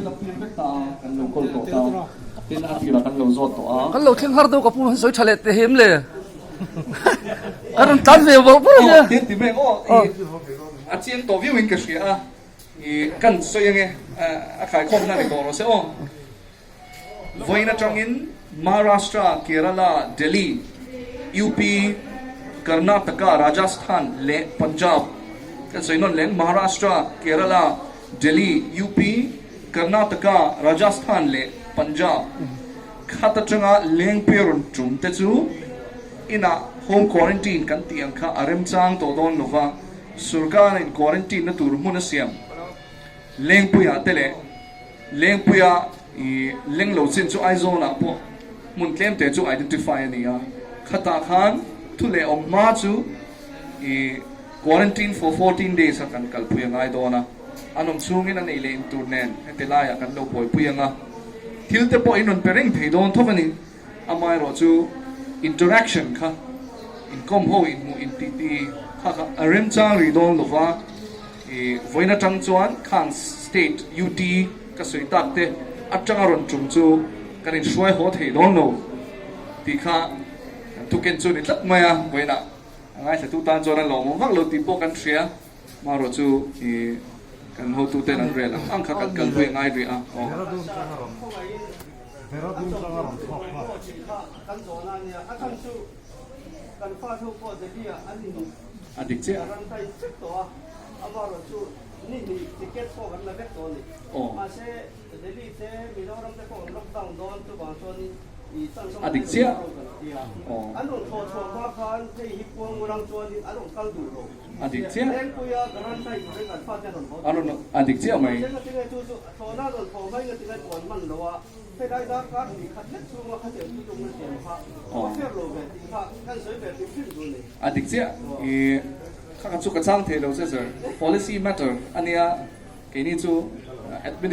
thil a clear vek ta a, kan lo call tawh ta. Tin, a tirah kan lo zawt tawh a. Kan lo thleng har deuh ka pu han sawi tha leh teh em le? Ka rawn tlan ve vawrh vawrh a nia. Tin ti mek aw, a chiang tawh viau in ka hria a, kan sawi ange, a khaikhawmna ni tawh rawh se aw. Vawiin atangin Maharashtra, Kerala, Delhi, UP, Karnataka, Rajasthan leh Punjab kan sawi nawn leng Maharashtra, Kerala, Delhi, UP, Karnataka, Rajasthan leh Punjab khat atanga lengpui a rawn tum te chu inah home quarantine kan tih ang kha a remchang tawh dawn lova, sorkarin quarantine na tur hmun a siam lengpuiah te leh Lengpuia i leng lo chin chu Aizawl-ah pawh hmun tlem te chu identify a ni a, khatah khan thu leh awm hma chu i quarantine for 14 days a kan kalpui a ngai dawn a, an awm chhungin an ei leh in tur nen heti laiah kan lo buaipui ang a, thil te pawh in rawn pe reng thei dawn thawk a ni. Amaherawh chu interaction kha inkawm ho inhmuh intiti kha kha a remchang rih dawn lova, i vawiin atang chuan khang state UT ka sawi tak te atanga rawn tum chu kan inhruai haw thei dawn lo tih kha kan thuken chu a ni tlat mai a, vawiinah a ngaithlatu tan chuan a lawmawm vak lo tih pawh kan hria. Marawh chu i kan hotuten an rel ang ang kha kan kalpui a ngai rih a, aw. A dik chiah a. Aw. A dik chiah. Aw. A dik chiah. A rawn a dik chiah mai. A dik chiah. I kha kha chu ka chang thei lo che sir. Policy matter a nia keini chu administration.